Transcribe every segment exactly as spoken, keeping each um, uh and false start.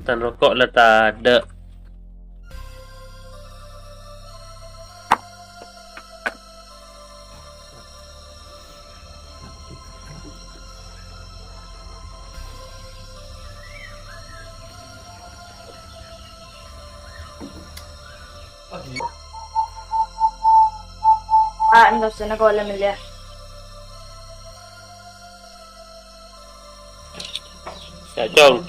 Tan roko' la tadâ'. Ah, entos, sana ko' la mellèya. Yâ, Cong.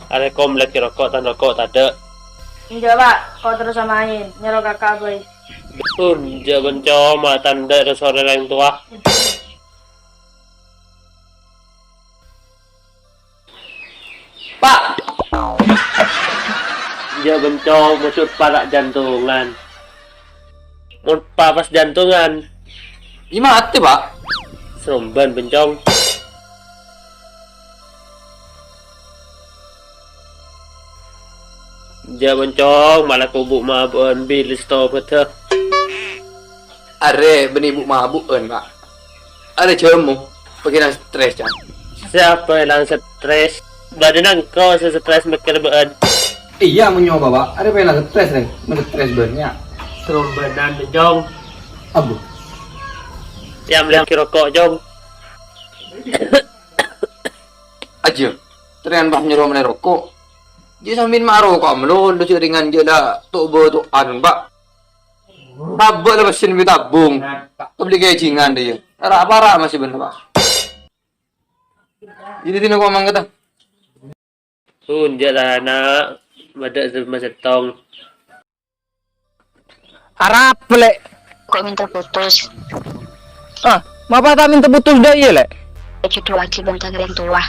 Arè komplèk roko', tan roko' tadâ'. Enjâ', Pa'. Ko' terros amaèn, nyèro kaka' bhâi. Enjâ', bân Cong, ma' tandhâ' rè-sorè orèng towa. Pa'! Enjâ', bân Cong, maksud para' jantongan. Mon pa' pas jantongan. Iyâ matè, Pa'. Sarombân, bân Cong. Enjâ', bân Cong, mala ko' bu'-mabu'ân bilâ sè tobhâddhâ. Arè bânnè bu'-mabu'ân, Pa'. Arè jhâmo, pagghun èlang stres, Cong. Sapa èlang stres? Bâdâ nangko sè stres mèkkèr bâ'ân. Iyâ, mon nyoba, Pa'. Arè pèlang stres, rè. Mon stres bân, yâ. Sarombânan, Cong. Abu. Yâ, mellèaghi roko', Cong. Ajjhâ, terèn pas nyèro mellè roko'. Jhâ' sampèyan ma' roko' malolo, jhâ' rèngan jhâ' la to'-bâto'an, Pa'. Tabâ' la pèssèna bi' tabung. Kèbellè kèjingan, dâ' iyâ. Ra-para' masih bân, Pa'. Jadi, dina ko' mangkata. Enjâ' la, Na'. Bâdâ sè masettong. Arapa, Lè'? Ko' mènta putus. Ah, mapa ta' mènta putus dâ' iyâ, Lè'? Èjodo'aghi bân ka orèng towa.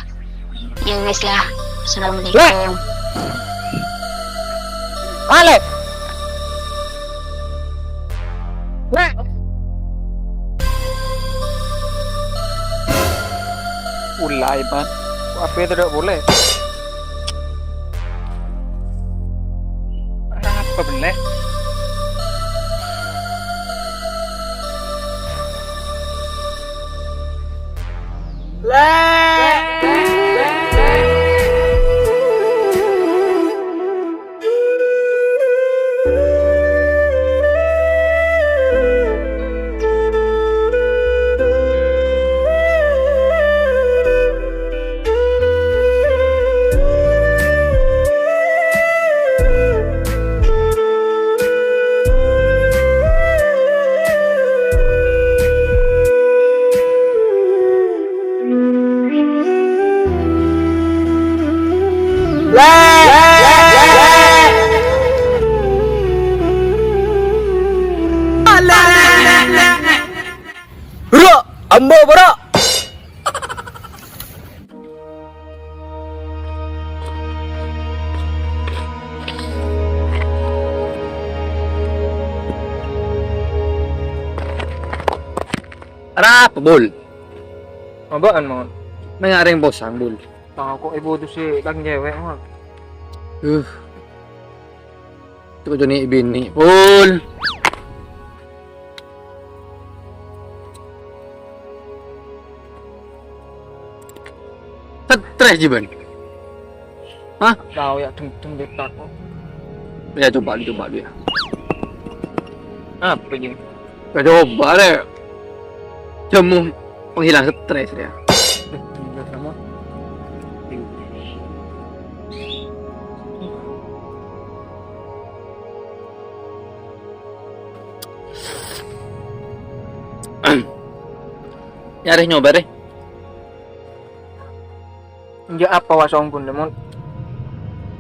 Yâ wes lah. Assalamualaikum. Lè'. Ah, Lè'. Lè'. Polaè, Man. Ko' apa tadâ' polè? Apa bânnè? Bârâ', ambo bârâ'. Arapa, Bul? Abâ'ân, Mon? Mènga' orèng posang, Bul. Tao ko' èputusi tang cèwèk, Mon. Uh. Cocok ni bini, Bul. Stres, Jiban. Hah? Tao ya, deng-deng dek tako. Ya, coba, coba, ya. Apa ini? Ya, coba, deh. Jamu penghilang stres, ya. Deh, deh, deh, sama. Nyarè nyoba, rè. Enjâ' apa wa songgun, Mon?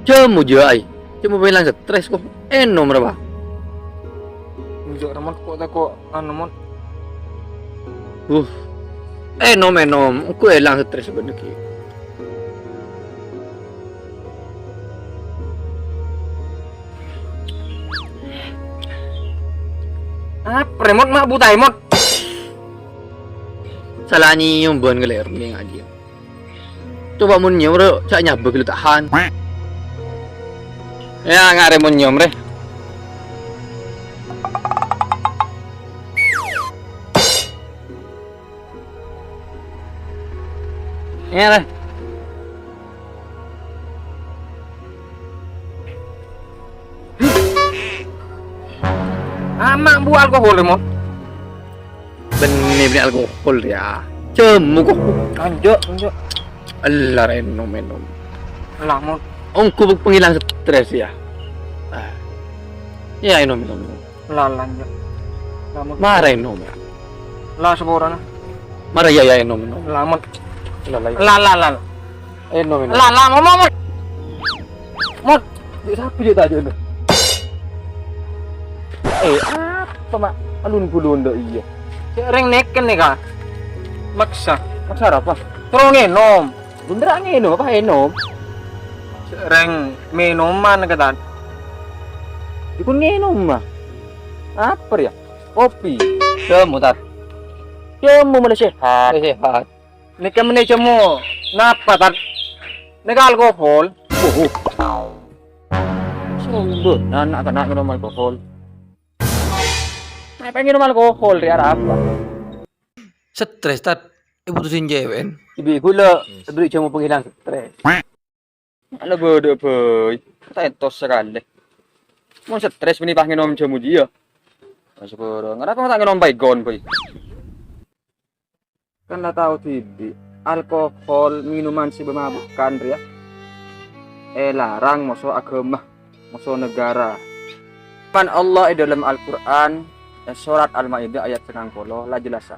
Jamu jâ, ai. Jamu penghilang stres, ko'. Ènom, ra, Pak? Enjâ', ra, Mon, ko' tako', anu, Mon. Uh. Ènom, ènom. Engko' èlang stres bâ'na ghi. Apa, rè, Mon? Ma' buta, è, Mon? Sala nyèyom bân ngalèr mending ajiyâ. Coba mon nyèyom, rè, jhâ' nyabâ ghâllu tahan. Ya, ngarè mon nyèyom, rè. Ya, rè. Alkohol, Mot. Bânnè, bânnè alkohol, yâ. Jhâmo, kok. Lanjut, lanjut. Ella, ènom, ènom. Lah, Mot. Ongghu penghilang stres, yâ. Ah. Yâ, ènom, ènom, ènom. Lah, lanjut. Lah, Mot. Mara ènom, yâ. Lah, saporana. Mara, yâ, yâ, ènom, ènom. Lah, Mot. Lah, lah, yâ. Lah, lah, lah. Ènom, ènom. Lah, lah, ngomong, Mot. Mot. Jhâ' sapa jhâ' tajâ, no? Eh, apa, Mak? Alun-bulun, dâ' iyâ. Sè rèng nèkèn nèka. Maksa. Maksa apa? Terro ngènom. Bhender ngènom apa ènom? Sè rèng mènoman katan. Jhâ' ngènom, mah. Apa, yâ? Kopi. Jhâmo, Tat. Jhâmo malah sehat. Eh, sehat. Nèka mènè jhâmo napa, Tat? Nèka alkohol. Oh, oh. Sombong, na'-kana' ngènom alkohol. Napa ngènom alkohol, rè, arapa? Stres, Tat. Èputusin cèwè'en. Ibi' ghulâ, èberri' jhâmo penghilang stres. Ana bâdâ bhâi, ta' entos sakalè. Mon stres bânnè pas ngènom jhâmo jiyâ. Asyukur, arapa ta' ngènom Baygon bhâi? Kan la tao dhibi', alkohol, minuman sè mabukkan rèya èlarang moso aghâma, moso naghârâ. Firman Allah è dâlem Al-Qur'an, è sorat Al-Maidah ayat sangang polo, la jelas.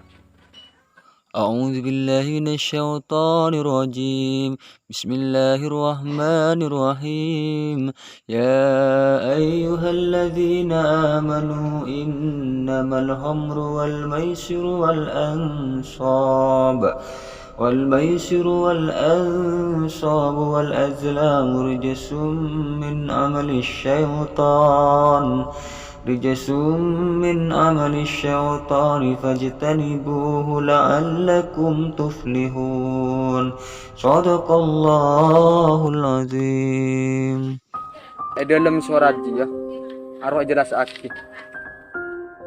أعوذ بالله من الشيطان الرجيم. بسم الله الرحمن الرحيم. يا أيها الذين آمنوا إنما الخمر والميسر والأنصاب، والميسر والأنصاب والأزلام رجس من عمل الشيطان، رجس من عمل الشيطان فاجتنبوه لعلكم تفلحون. صدق الله العظيم. È dâlem sorat jiyâ, arowa èjellassaghi.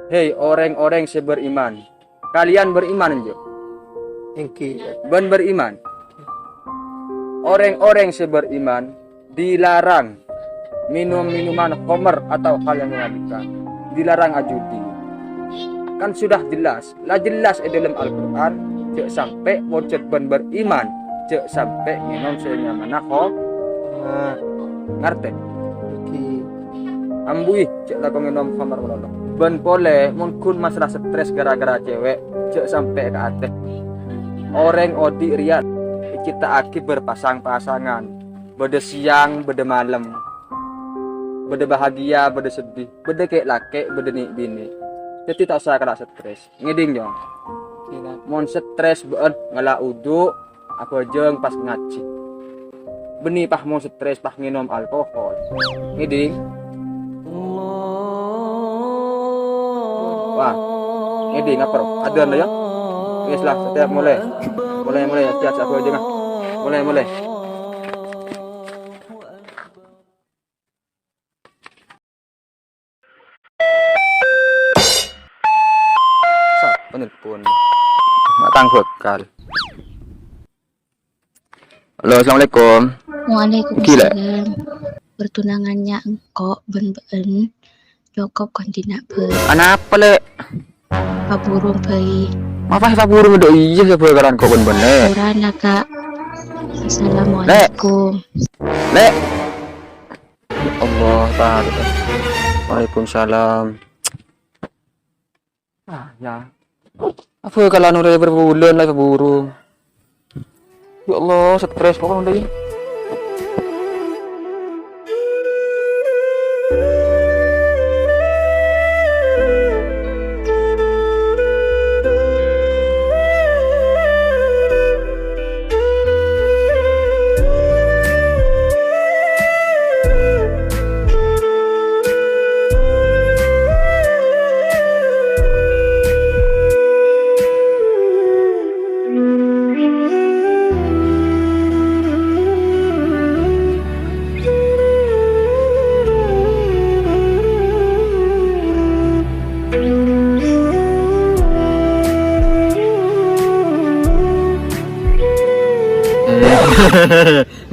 Hei, orèng-orèng sè beriman, Kalian beriman, enjâ'? Èngghi. Bân beriman. Orèng-orèng sè beriman dilarang minum minuman khomer atau hal yang memabukkan. Dilarang ajudi. Kan sudah jelas, la jelas è dâlem Al-Qur'an, jhâ' sampè' pojhât bân beriman, jhâ' sampè' ngènom sè nyamana khomer. Ngartè? Èngghi. Ambuwi, jhâ' lako ngènom khomer malolo. Bân polè, mon ghun masalah stres gara-gara cewek, jhâ' sampè' ka atè. Orèng odi' rèya ècipta'aghi berpasang-pasangan. Bâdâ sèyang, bâdâ malem. Bâdâ bahagia, bâdâ sedih. Bâdâ kè'-lakè', bâdâ nè'-binè'. Dhâddhi ta' osa kala stres. Ngèdhing, Jong. Mon stres bâ'ân ngala' udu', abhâjâng pas ngajhi. Bânnè pas mon stres pas ngènom alkohol. Ngèdhing? Wah, ngèdhing apa, ro? Adzan la, yâ? Wis la, setiap mulai. Mulai, mulai, setiap abhâjâng, ah. Mulai, mulai. Sapa nelpon? Mak tang bhâkal. Halo, assalamualaikum. Ghi, Lè'. Waalaikumsalam. Pertunangannya engko' bân bâ'ân cokop kandhina bhâi. Anapa, Lè'? Paburung bhâi. Apa sè paburung dâ' iyâ sè bhâkalan ko' bân bâ'ân, Lè'? Ora, Kak. Assalamualaikum. Lè'. Ya Allah, Pak. Waalaikumsalam. Ah, ya. Apa kalau anu raya berbulan lah keburu. Ya Allah, stres pokoknya udah ini.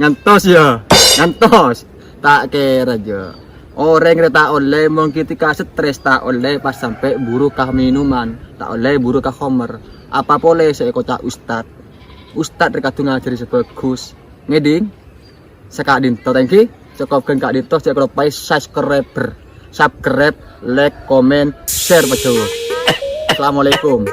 Ngantos, ya, ngantos. Tak kèra, Jo. Orèng rè ta' ollè mon ketika stres, ta' ollè pas sampè' buru ka minuman, ta' ollè buru ka khomer. Apa polè sè èkoca' ustad? Ustad rè kadhu ngajhâri sè bhâghus. Ngèdhing? Saka'dinto, thank you. Cokop ghân ka'dinto, jhâ' kaloppaè subscriber. Subscribe, like, comment, share, pajhât. Assalamualaikum.